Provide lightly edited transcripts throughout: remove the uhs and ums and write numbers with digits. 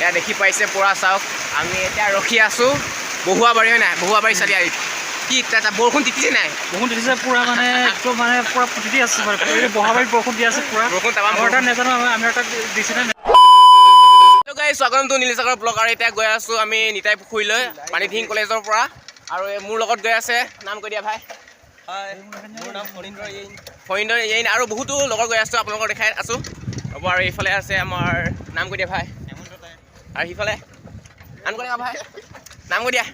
এয়া দেখি পাইছে পূৰা চাওক। আমি এতিয়া ৰখি আছোঁ বহুৱাবাৰী, হয় নাই? বহুৱাবাৰী চাৰিআলিত। কি তাত বৰষুণ তিতিছে নাই? বৰষুণ দিছে পুৰা, মানে একদম মানে পুৰা তিতি আছে মানে। এই বহাবাৰীত বৰষুণ দি আছে পুৰা। বৰষুণ তামাম। আমাৰ তাত নাজানো, আমাৰ তাত দিছে নে। হেল্ল' গাইজ, স্বাগতম টু নীলসাগৰ ব্লগ। আৰু এতিয়া গৈ আছোঁ আমি নিতাই পুখুৰীলৈ পানীদিহিং কলেজৰ পৰা। আৰু এই মোৰ লগত গৈ আছে, নাম কৈ দিয়া ভাই। মোৰ নাম ফণীন্দ্ৰ য়েইন। ফণীন্দ্ৰ য়েইন। আৰু বহুতো লগৰ গৈ আছোঁ, আপোনালোকক দেখাই আছোঁ, ৰ'ব। আৰু এইফালে আছে আমাৰ, নাম কৈ দিয়া ভাই। হেমন্ত টাই। আৰু সিফালে নাম কৈ দিয়া ভাই, নাম কৈ দিয়া।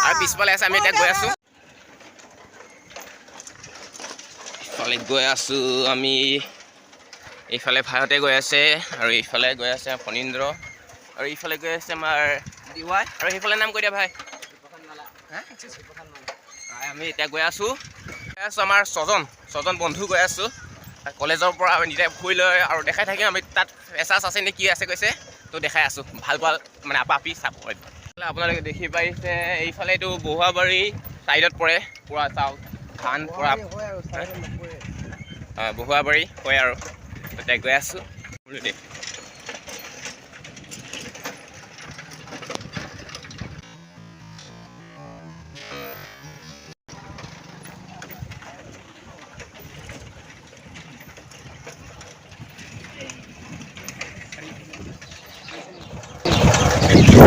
আৰু পিছফালে আছে। আমি এতিয়া গৈ আছোঁ, ইফালে গৈ আছোঁ আমি। এইফালে ভাইহঁতে গৈ আছে আৰু এইফালে গৈ আছে ফণীন্দ্ৰ আৰু এইফালে গৈ আছে আমাৰ ডিৱাই। আৰু সেইফালে নাম কৈ দিয়া ভাই। হা? আমি এতিয়া গৈ আছোঁ, গৈ আছোঁ, আমাৰ ছজন ছজন বন্ধু গৈ আছোঁ কলেজৰ পৰা আমি নিতাই পুখুৰীলৈ। আৰু দেখাই থাকিম আমি, তাত ফ্ৰেচাৰ্ছ আছে নে কি আছে কৈছে, তো দেখাই আছোঁ। ভাল ভাল মানে আপা আপি চাব। আপোনালোকে দেখি পাইছে, এইফালে এইটো বহুৱাবাৰী ছাইডত পৰে। পূৰা চাওক, ধান পূৰা বহুৱাবাৰী হয়। আৰু এতিয়া গৈ আছোঁ দেই।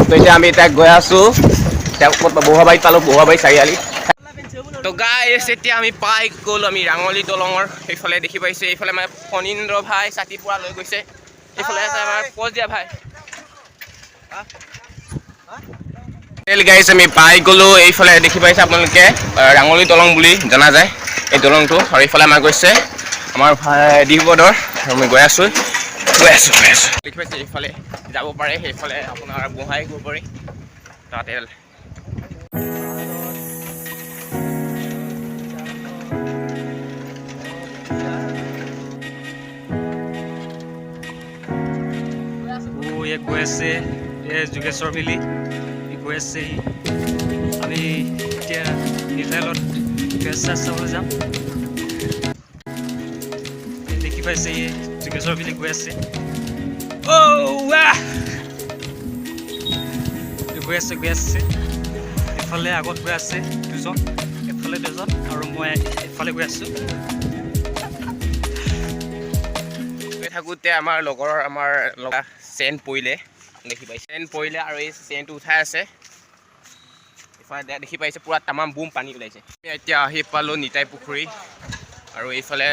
তো এতিয়া আমি এতিয়া গৈ আছোঁ, এতিয়া ক'ত বহুৱাবাৰীত পালোঁ, বহুৱাবাৰী চাৰিআলি। তো গাইছ, এতিয়া আমি পাই গ'লো আমি ৰাঙলী দলঙৰ সেইফালে। দেখি পাইছে, এইফালে মানে ফণীন্দ্ৰ ভাই ছাতি পূৰা লৈ গৈছে। এইফালে আছে আমাৰ পজ দিয়া ভাই। গাইছ, আমি পাই গ'লো। এইফালে দেখি পাইছে আপোনালোকে, ৰাঙলী দলং বুলি জনা যায় এই দলংটো। আৰু এইফালে আমাৰ গৈছে আমাৰ ভাই ডিবদৰ। আৰু আমি গৈ আছোঁ, গৈ আছোঁ, গৈ আছোঁ। দেখি পাইছে, এইফালে যাব পাৰে, সেইফালে আপোনাৰ গোহাঁই গৈ পাৰি তাতে। অ' ইয়াত গৈ আছে এই যোগেশ্বৰ মিলি, ই গৈ আছে সি। আমি এতিয়া নিতাইলত ফ্ৰেচাৰ্ছ চাবলৈ যাম। এই দেখি পাইছে, ই যোগেশ্বৰ মিলি গৈ আছে। অ' ৱাহ! গৈ আছে, গৈ আছে। এফালে আগত গৈ আছে দুজন, এফালে দুজন আৰু মই এফালে গৈ আছোঁ। গৈ থাকোঁতে আমাৰ লগৰৰ আমাৰ লগা চেন পৰিলে, দেখি পাইছে, চেন পৰিলে আৰু এই চেনটো উঠাই আছে। ইফালে দেখি পাইছে, পূৰা তামাম বুম পানী ওলাইছে। আমি এতিয়া আহি পালোঁ নিতাই পুখুৰী। আৰু এইফালে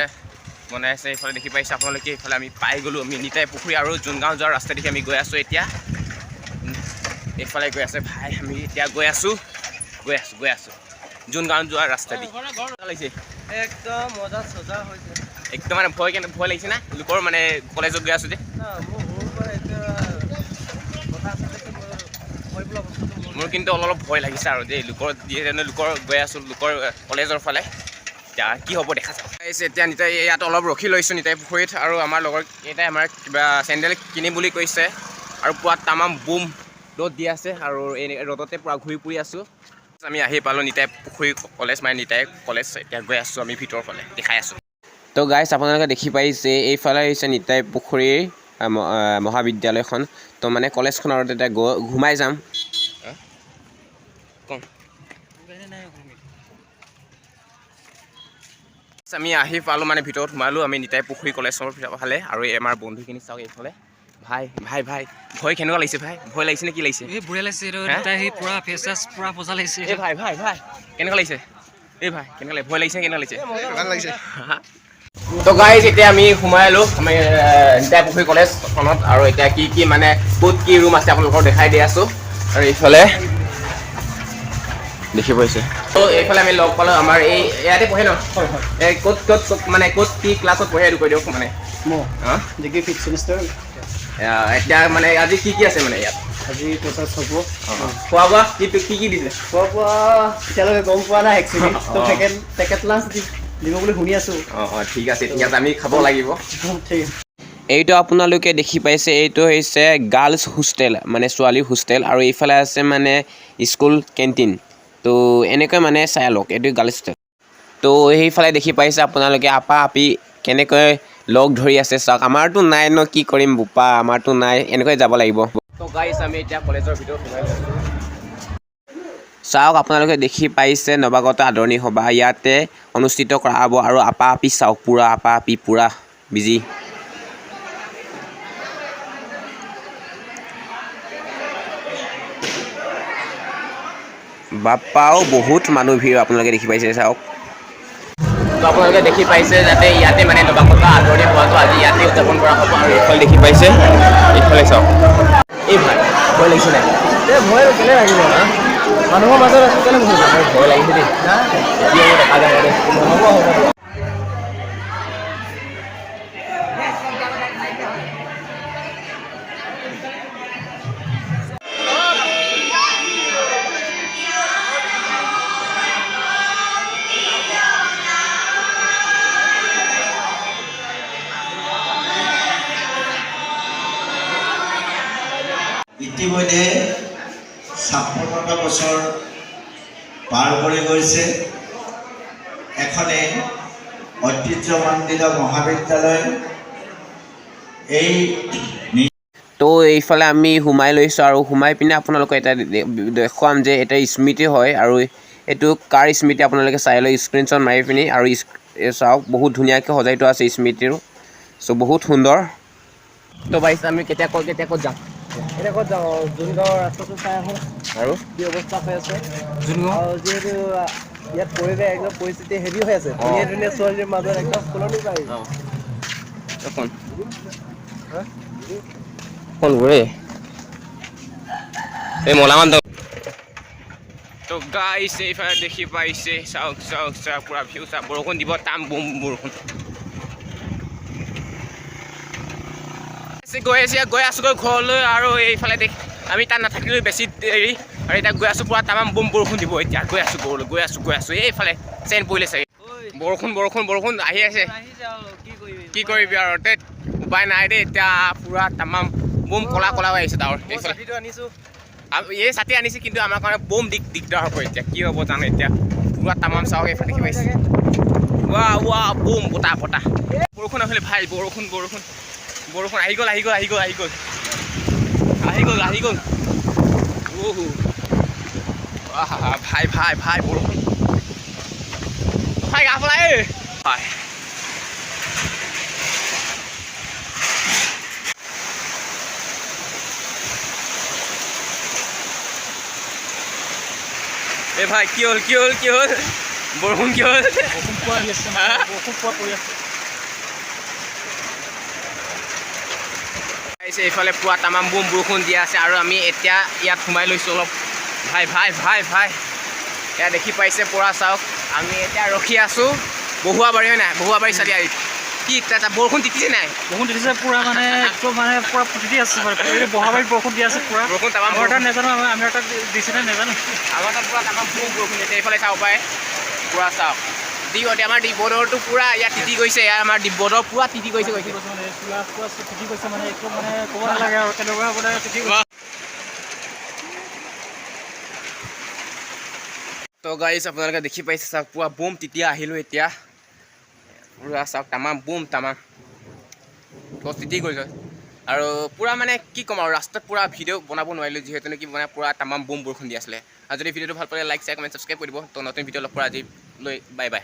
বনাই আছে, এইফালে দেখি পাইছে আপোনালোকে। এইফালে আমি পাই গ'লোঁ আমি নিতাই পুখুৰী আৰু জোনগাঁও যোৱাৰ ৰাস্তা দেখি আমি গৈ আছোঁ এতিয়া। এইফালে গৈ আছে ভাই। আমি এতিয়া গৈ আছোঁ, গৈ আছোঁ, গৈ আছোঁ জোনগাঁও যোৱাৰ ৰাস্তা দি। কেনেকুৱা লাগিছে? একদম মজা চজা হৈছে। একদম মানে ভয়, কেনে ভয় লাগিছে না? লোকৰ মানে কলেজত গৈ আছোঁ যে। না, মোৰ সৰুৰ পৰা এতিয়া কথা আছে যে মোৰ ভয় বোলা বস্তুটো মোৰ মোৰ কিন্তু অলপ অলপ ভয় লাগিছে আৰু দেই, লোকৰ যিহেতু লোকৰ গৈ আছোঁ, লোকৰ কলেজৰ ফালে। এতিয়া কি হ'ব দেখা যাব। এতিয়া নিতাই ইয়াত অলপ ৰখি লৈছোঁ নিতাই পুখুৰীত। আৰু আমাৰ লগৰ কেইটাই আমাৰ কিবা চেণ্ডেল কিনিম বুলি কৈছে। আৰু পুৱা তামাম বুম ৰ'দ দি আছে আৰু এই ৰ'দতে পূৰা ঘূৰি ফুৰি আছোঁ। আমি আহি পালোঁ নিতাই পুখুৰী কলেজ, মানে নিতাই কলেজ। এতিয়া গৈ আছোঁ আমি ভিতৰৰ ফালে, দেখাই আছোঁ। তো গাইছ, আপোনালোকে দেখি পাইছে, এইফালে হৈছে নিতাই পুখুৰীৰ মহাবিদ্যালয়খন, তো মানে কলেজখনৰ। তেতিয়া গৈ সোমাই যাম। কম আমি আহি পালোঁ, মানে ভিতৰত সোমালোঁ আমি নিতাই পুখুৰী কলেজৰ ফালে। আৰু এই আমাৰ বন্ধুখিনি চাওক এইফালে। ভাই, ভাই, ভাই, ভয় কেনেকুৱা লাগিছে ভাই? ভয় লাগিছে নে কি লাগিছে? এই বঢ়িয়া লাগিছে এইটো। হা? তাই সেই পুৰা ফ্ৰেচাৰ্ছ, পুৰা মজা লাগিছে। এই ভাই, ভাই, ভাই, কেনেকুৱা লাগিছে? এই ভাই, কেনেকুৱা লাগিছে? ভয় লাগিছে নে কেনেকুৱা লাগিছে? ভাল লাগিছে। তো গাইজ, এতিয়া আমি সোমাই আহিলোঁ আমি নিতাই পুখুৰী কলেজখনত। আৰু এতিয়া কি কি মানে ক'ত কি ৰুম আছে আপোনালোকক দেখাই দি আছোঁ। আৰু এইফালে দেখি পাইছে। তো এইফালে আমি লগ পালোঁ আমাৰ এই ইয়াতে পঢ়ে ন? এই ক'ত ক'ত ক'ত মানে ক'ত কি ক্লাছত পঢ়ে এইটো কৈ দিয়ক মানে। মই অঁ। Degree fifth semester. এতিয়া মানে আজি কি কি আছে মানে ইয়াত? আজি ফ্ৰেচাৰ্ছ হ'ব। খোৱা বোৱা কি কি কি দিছে? খোৱা বোৱা এতিয়ালৈকে গম পোৱা নাই একচুৱেলি। তো পেকেট পেকেট লাঞ্চ দিব বুলি শুনি আছোঁ। অঁ, ঠিক আছে, ঠিক আছে, আমি খাব লাগিব। ঠিক আছে। এইটো আপোনালোকে দেখি পাইছে, এইটো হৈছে গাৰ্লছ হোষ্টেল, মানে ছোৱালীৰ হোষ্টেল। আৰু এইফালে আছে মানে স্কুল কেণ্টিন। তো এনেকৈ মানে চাই লওক, এইটো গাৰ্লছ হোষ্টেল। তো সেইফালে দেখি পাইছে আপোনালোকে, আপা আপি কেনেকৈ লগ ধৰি আছে। চাওক, আমাৰতো নাই ন, কি কৰিম বোপা, আমাৰতো নাই, এনেকৈ যাব লাগিব। তো গাইছ, আমি এতিয়া কলেজৰ ভিতৰত সোমাই গৈছোঁ। চাওক, আপোনালোকে দেখি পাইছে, নৱাগত আদৰণি সভা ইয়াতে অনুষ্ঠিত কৰা হ'ব। আৰু আপা আপি চাওক, পূৰা আপা আপি পূৰা বিজি। বাপ্পাও, বহুত মানুহ ভিৰ আপোনালোকে দেখি পাইছে, চাওক। তো আপোনালোকে দেখি পাইছে যাতে ইয়াতে মানে নৱাগত আদৰণি সভাটো আজি ইয়াতে উদযাপন কৰা হ'ব। আৰু এইফালে দেখি পাইছে, এইফালে চাওক। এই ভাই, ভয় লাগিছে নাই? এই ভয় কেলে লাগিব? মানুহৰ মাজত আছো, কেলে ভয় লাগিব? ভয় লাগিছে দেই। কি হ'ব দেখা যাব দেই। হ'ব হ'ব। ইতিমধ্যে 56টা বছৰ পাৰ কৰি গৈছে। এখনে ঐতিহ্যমণ্ডিত মহাবিদ্যালয় এই তো এইফালে আমি সোমাই লৈছোঁ আৰু সোমাই পিনে আপোনালোকক এটা দেখুৱাম যে এটা স্মৃতি হয় আৰু এইটো কাৰ স্মৃতি, আপোনালোকে চাই লৈ স্ক্ৰীনশ্বট মাৰি পিনি। আৰু এই চাওক, বহুত ধুনীয়াকৈ সজাই থোৱা আছে স্মৃতিৰো। চ' বহুত সুন্দৰ। তো বাইছ, আমি কেতিয়া ক'ত কেতিয়া ক'ত যাম? এতিয়া ক'ত যাওঁ? জোনগাঁৱৰ ৰাস্তাটো চাই আহোঁ। আৰু কি অৱস্থা হৈ আছে। যোনগাঁও। আৰু যিহেতু ইয়াত পৰিৱেশ একদম পৰিস্থিতি হেভি হৈ আছে, ধুনীয়া ধুনীয়া ছোৱালীৰ মাজত একদম ফুলনি বাৰী। কোন কোন ৰে এই মলামান। তো গাইছ, এইফালে দেখি পাইছে, চাওক চাওক চাওক, পুৰা ভিউ চাওক। বৰষুণ দিব, তাম বুম বৰষুণ গৈ আছে। গৈ আছোঁ গৈ ঘৰলৈ। আৰু এইফালে দেখ, আমি তাত নাথাকিলোঁ বেছি দেৰি আৰু এতিয়া গৈ আছোঁ, পুৰা তামাম বুম বৰষুণ দিব। এতিয়া গৈ আছোঁ ঘৰলৈ, গৈ আছোঁ গৈ আছোঁ। এইফালে চেন পৰিলে চাগে। বৰষুণ বৰষুণ বৰষুণ আহি আছে। কি কৰিবি আৰু, তেত উপায় নাই দেই। এতিয়া পুৰা তামাম বুম ক'লা ক'লা হৈ আহিছে ডাৱৰ এইফালে। আনিছোঁ। এই ছাতি আনিছে, কিন্তু আমাৰ কাৰণে বম দিগদাৰ হ'ব। এতিয়া কি হ'ব জানো। এতিয়া পুৰা তামাম চাওক, এইফালে দেখি পাইছে, ৱা ৱা, বম বতাহ বতাহ, বৰষুণ আহিলে ভাই, বৰষুণ বৰষুণ বৰষুণ আহি গ'ল, আহি গ'ল, আহি গ'ল, আহি গ'ল, আহি গ'ল, আহি গ'ল। অহো, আহা, ভাই ভাই ভাই, বৰষুণ ভাই, গা পেলাই ভাই। এই ভাই, কি হ'ল, কি হ'ল, কি হ'ল? বৰষুণ কি হ'ল? বৰষুণ পুৰা আহি আছে মানে, বৰষুণ পুৰা পৰি আছে। আহিছে এইফালে, পুৰা তামাম বুম বৰষুণ দিয়া আছে আৰু আমি এতিয়া ইয়াত সোমাই লৈছোঁ অলপ। ভাই ভাই ভাই ভাই, এয়া দেখি পাইছে পুৰা, চাওক। আমি এতিয়া ৰখি আছোঁ বহুৱাবাৰী, হয় নাই? বহুৱাবাৰী চাৰিআলি। কি তাত বৰষুণ তিতিছে নাই? বৰষুণ দিছে পুৰা, মানে একদম মানে পুৰা তিতি আছে মানে। এই বহাবাৰীত বৰষুণ দি আছে পুৰা। বৰষুণ তামাম। আমাৰ তাত নাজানো, আমাৰ তাত দিছে নে নাজানো। আমাৰ তাত পুৰা তামাম বুম বৰষুণ দিছে। এইফালে চাব পাৰে, পুৰা চাওক। দি আমাৰ ডিবদৰটো পুৰা ইয়াত তিতি গৈছে। ইয়াত আমাৰ ডিবদৰ পুৰা তিতি গৈছে কৈছে। মানে পুৰা পুৰা তিতি গৈছে, মানে একদম মানে ক'ব নালাগে আৰু কেনেকুৱা মানে তিতি গৈছে। তো গাইছ, আপোনালোকে দেখি পাইছে, চাওক, পুৰা বুম তেতিয়া আহিলোঁ। এতিয়া পুৰা চাওক, তামাম বুম তামাম গছ তিতি গৈছে আৰু পুৰা মানে কি ক'ম আৰু, ৰাস্তাত পুৰা ভিডিঅ' বনাব নোৱাৰিলোঁ, যিহেতু নেকি মানে পুৰা তামাম বুম বৰষুণ দি আছিলে। আৰু যদি ভিডিঅ'টো ভাল পালে লাইক, শ্বেয়াৰ, কমেণ্ট, ছাবস্ক্ৰাইব কৰি দিব। তো নতুন ভিডিঅ' লগ পৰা আজি লৈ বাই বাই।